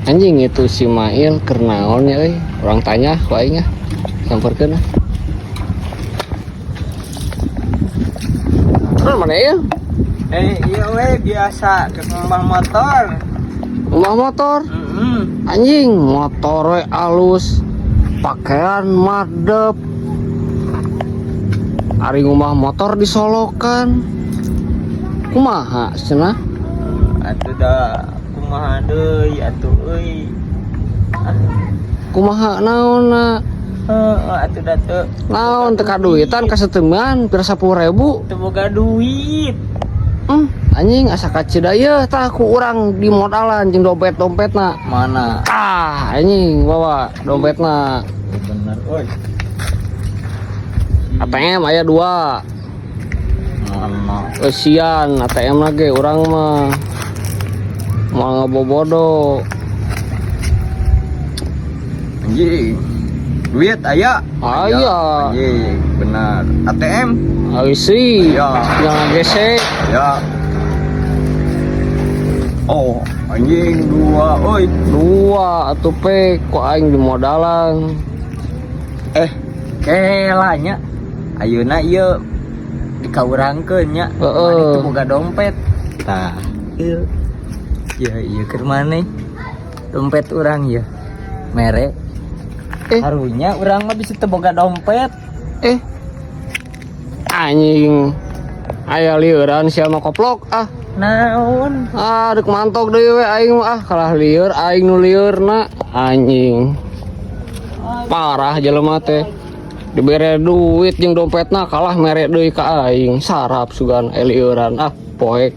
Anjing, itu si Mail keur naon ya euy? Urang tanya ku aing ah. Samperkeun ah. Terus mana ya? Eh, iya we, biasa ke rumah motor. Rumah motor. Anjing, motor we alus. Pakaian madep. Ari ngumah motor disolokan. Kumaha cenah? Atuh da kumaha deui atuh euy. Kumaha naonna? Heeh, atuh da teu Naon teu kaduitan kaseteman pira 10.000? Teu boga duit. Anjing, asa kacida ieu tah ku urang di modalan jeung dompet-dompetna. Mana? Tah, anjing, bawa dompetna. Bener euy. ATM aya dua. Mana? Eusian ATM lagi urang mah. Mau ngebobodo. Anjing. Duit aya? Aya. Anjing, benar. ATM? Eusi. Aya. Jangan gesek. Ya. Oh, anjing dua euy. Dua atuh pe ku aing di modalan. Eh, kela nya. Ayeuna ieu dikaurangkeun nya. Heeh. Maneh teu boga dompet. Tah, ieu. Ya, ieu keur maneh. Dompet urang ya. Mere. Eh. Harunya urang mah bisa teu boga dompet. Eh. Anjing. Aya lieuran sia mah, koplok ah. Naon? Ah, dek mantok deui we aing mah ah, kalah lieur aing nu lieurna anjing. Parah jelema teh. Dibere duit jeung dompetna kalah mere deui ka aing. Sarap sugan lieuran ah, poek.